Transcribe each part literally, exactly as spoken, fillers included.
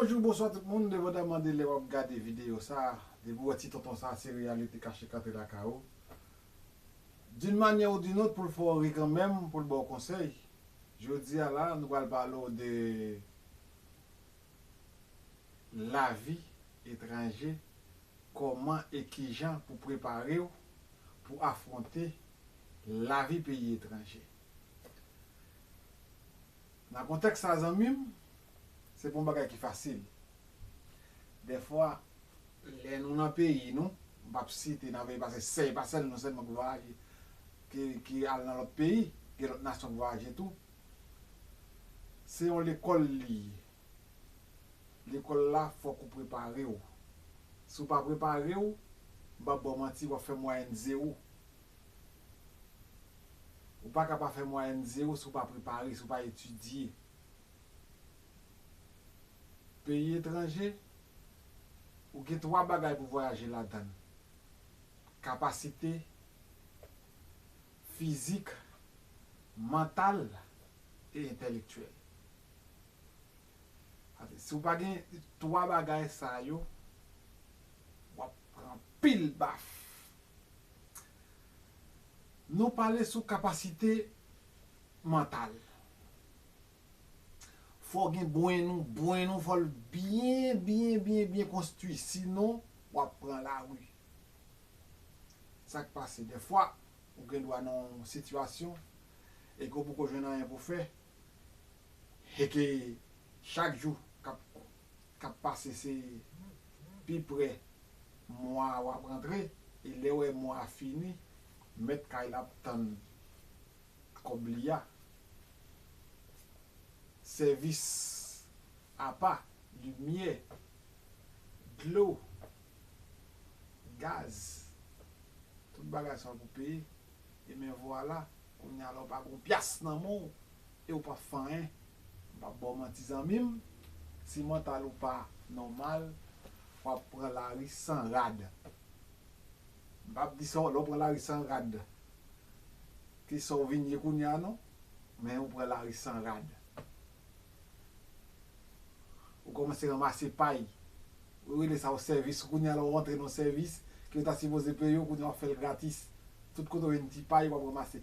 Bonjou, bonswa tout moun, depandaman de lè w ap gade videyo sa, depi w wè ti tonton sa, se reyalite kache k antre lakay ou. D'une manière ou d'une autre, pou l fè w ri kanmenm, pou l ba w konsèy. Jodi a la, nou pral pale w de lavi etranje, kòman e kijan pou prepare w pou afwonte lavi peyi etranje. Nan kontèks sa, zanmi m, se pa yon bagay ki fasil. Dèfwa, lè nou nan peyi nou, m p ap site nan peyi, paske se pa sèl nou sèlman ki vwayaje, ki, ki al nan lòt peyi, gen lòt nasyon ki vwayaje tou. Se yon lekòl li ye. Lekòl la, fòk ou prepare w. Si w pa prepare w, m p ap ba w manti, w ap fè mwayèn zewo. Ou pa ka pa fè mwayèn zewo si w pa prepare, si w pa etidye. Peyi etranje, ou gen twa bagay pou vwayaje ladan l. Kapasite fizik, mantal e entèlektyèl. Paske si w pa gen twa bagay sa yo, w ap pran anpil baf. Nou pale sou kapasite mantal. Fò w gen brenn ou, brenn ou fò l byen, byen, byen, byen konstwi. Sinon, w ap pran lari. Sa k pase? Dèfwa, ou gen dwa nan yon sitiyasyon e ke w poko jwenn anyen pou fè. E ke chak jou k ap, k ap pase, se pi pre mwa a w ap rantre. E lè w wè mwa a fini, mèt kay la ap tann kòb li a. Sèvis apa, limyè, dlo, gaz, tout bagay sa yo pou peye. E men vwala, kounye a la w pa gen yon pyas nan men w e w p ap fè anyen. M p ap ba w manti, zanmi m, si mantal ou pa nòmal, w ap pran lari san rad. M p ap di sa w, lè w pran lari san rad, ki sa w vin ye kounye a non, men ou pran lari san rad. Ou kòmanse ranmase pay. Ou rele sa yon sèvis. Kounye a la w rantre nan sèvis ke yo ta sipoze peye w, kounye a w ap fè l gratis. Tout kote w jwenn ti pay, w ap ranmase.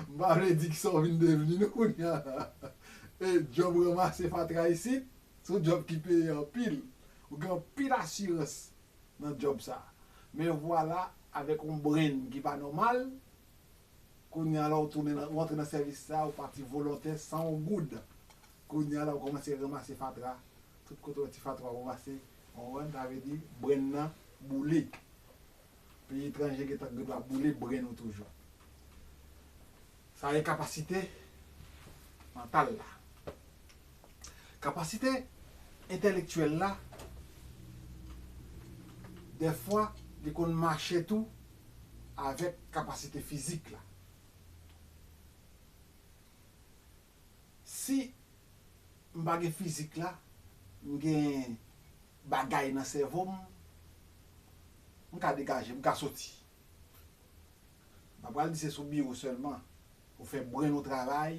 M pa vle di kisa w vin devni non kounye a la. E djòb ranmase fatra isit, se yon djòb ki peye anpil. Ou gen anpil asirans nan djòb sa. Men vwala, avèk yon brenn ki pa nòmal, kounye a la w tounen nan, w antre nan sèvis sa, w pati volontè san yon goud. Kounye a la w kòmanse ranmase fatra. Tout kote w wè ti fatra w ranmase, w konprann? Sa vle di brenn nan boule. Peyi etranje gentan gen dwa boule brenn ou toujou. Sa e kapasite mantal la. Kapasite entèlektyèl la, dèfwa, li konn mache tou avèk kapasite fizik la. Si m pa gen fizik la, m gen bagay nan sèvo m, m ka degaje, m ka soti. M pa pral di se sou biwo sèlman. Ou fè brenn ou travay,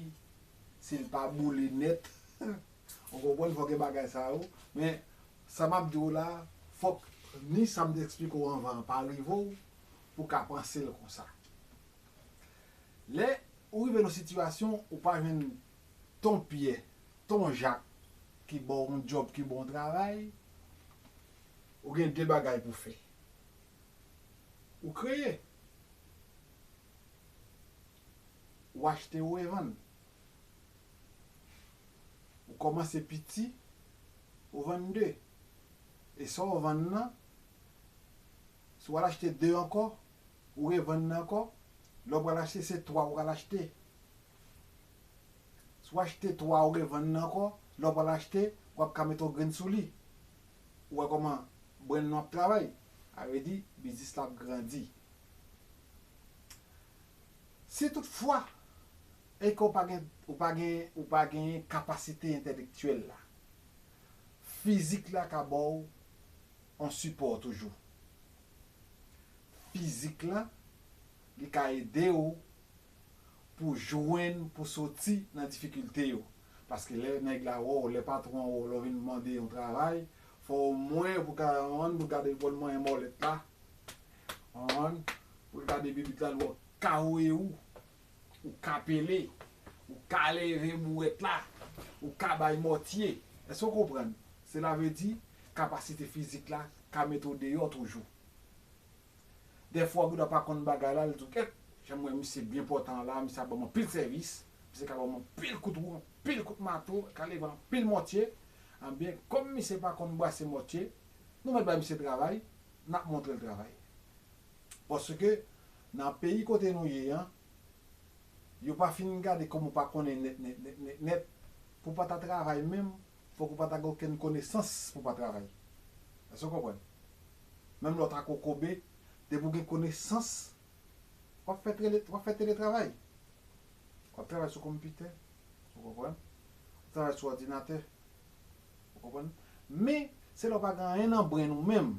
si l pa boule nèt, ou konprann, fò gen bagay sa yo. Men, sa m ap di w la, fòk ni sa m te eksplike w anvan an pa rive w, pou w ka panse l konsa. Lè ou rive nan sitiyasyon, ou pa jwenn ton Pyè, ton Jak, ki ba w yon djòb, ki ba w yon travay, ou gen de bagay pou fè. Ou kreye. Ou achte, ou revann. Ou kòmanse piti, ou vann de. E sa w vann nan, si w al achte de ankò, ou revann nan ankò, lè w pral achte, se twa ou pral achte. Si w achte twa, ou revann nan ankò, lè w pral achte, w ap ka mete yon grenn sou li. Ou wè kòman brenn nan ap travay? Sa vle di, biznis la ap grandi. Si toutfwa, e ke w pa gen, ou pa gen, ou pa gen kapasite entèlektyèl la, fizik la ka ba w yon sipò toujou. Fizik la, li ka ede w pou jwenn, pou soti nan difikilte yo. Paske lè nèg la wè w, lè patwon an wè w, lè w vin mande yon travay, fò omwen pou ka, pou gade pou l manyen mòlèt la. Pou l gade bibit la, l wè w ka woye ou, ou ka pele, ou ka leve bourèt la, ou ka bay mòtye. Èske w konprann? Sela vle di, kapasite fizik la ka mete w deyò toujou. Dèfwa, ou gendwa pa konn bagay la, li di w, "Kèt, jan m wè misye byen pòtan la, misye ap ban m anpil sèvis, misye ka ban m anpil kout wou, anpil kout mato, ka leve anpil mòtye." Anben, kòm misye pa konn brase mòtye, nou mèt bay misye travay, n ap montre l travay. Paske nan peyi kote nou ye an, yo pa fin gade kòm ou pa konnen nèt, nèt, nèt, nèt, nèt. Pou w pa ta travay menm, fòk ou pa ta gen okenn konesans pou w pa travay. Èske w konprann? Menm lè w ta kokobe, depi w gen konesans, w ap fè tele-, w ap fè teletravay. W ap travay sou konpitè, ou konprann? W ap travay sou òdinatè, ou konprann? Men, se lè w pa gen anyen nan brenn ou menm,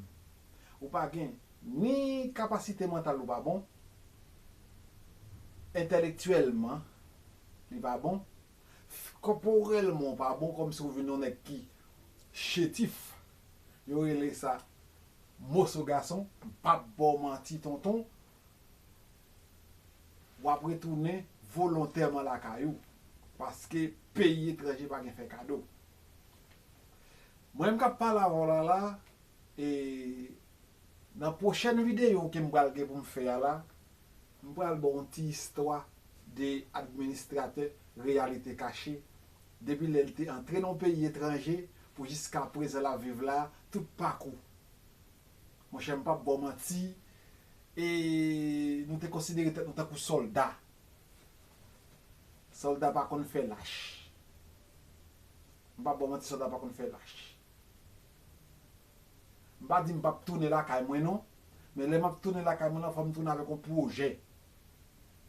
ou pa gen ni kapasite mantal ou pa bon, entèlektyèlman, li pa bon, kòporèlman ou pa bon, kòmsi ou vin yon nèg ki chetif. Yo rele sa moso gason, m p ap ba w manti, tonton. W ap retounen volontèman lakay ou, paske peyi etranje pa gen fè kado. Mwen menm k ap pale avè w la la, e nan pwochèn videyo ke m pral gen pou m fè a la, m pral ba w yon ti istwa de administratè Reyalite Kache, depi lè l te antre nan yon peyi etranje pou jiska prezan l ap viv la, tout pakou. Monchè, m p ap ba w manti, e nou te konsidere tèt nou tankou sòlda. Sòlda pa konn fè lach. M p ap ba w manti, sòlda pa konn fè lach. M pa di m p ap tounen lakay mwen non, men lè m ap tounen lakay mwen la, fò m tounen avèk yon pwojè.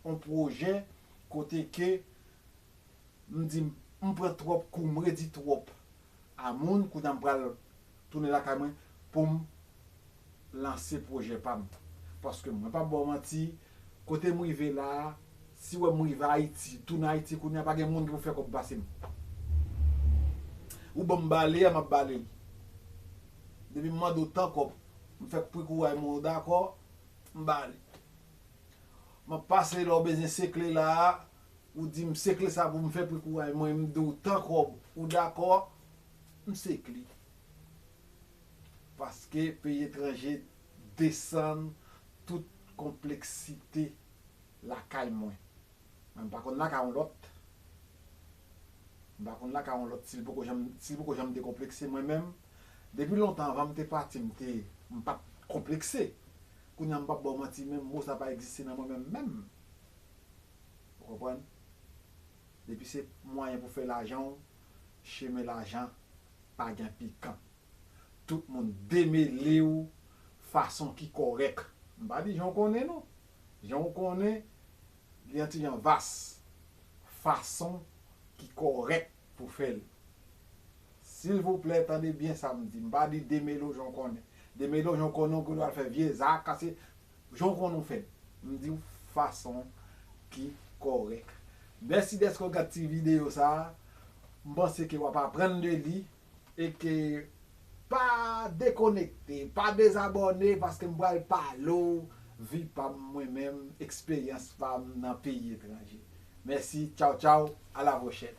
Yon pwojè kote ke m di m, m pran twòp kou, m redi twòp a moun, kounye a m pral tounen lakay mwen pou m lanse pwojè pa m. Paske mwen p ap ba w manti, kote m rive la a, si w wè m rive Ayiti, tounen Ayiti kounye a, pa gen moun ki pou fè kòb pase m. Ou ban m bale a, m ap bale l. Depi m mande w tan kòb, m fè pri kouray mwen, ou dakò, m bale. M ap pase lè w bezwen sekle la a, ou di m sekle sa pou m fè pri kouray mwen, m di w tan kòb, ou dakò, m sekle. Paske peyi etranje desann tout konpleksite lakay mwen. Mwen m pa konn lakay yon lòt. M pa konn lakay yon lòt si l poko janm, si l poko janm dekonplekse mwen menm. Depi lontan anvan m te pati, m te, m pa t konplekse. Kounye a m p ap ba w manti, menm mo sa pa egziste nan mwen menm menm. Ou konprann? Depi se mwayen pou fè lajan w, chemen lajan pa gen pikan. Tout moun demele w fason ki kòrèk. M pa di jan w konnen non. Jan w konnen, li yon ti jan vas. Fason ki kòrèk pou fè l. Silvouplè, tande byen sa m di. M pa di demele w jan w konnen. Demele w jan w konnen, ou konnen w al fè vye zak, kase jan w konnen w fè l. M di w fason ki kòrèk. Mèsi dèske w gad ti videyo sa a. M panse ke w ap aprann de li e ke pa dekonekte, pa dezabòne, paske m pral pale w vi pa m mwen menm, eksperyans pa m nan peyi etranje. Mèsi, tchaw tchaw, a la pwochèn.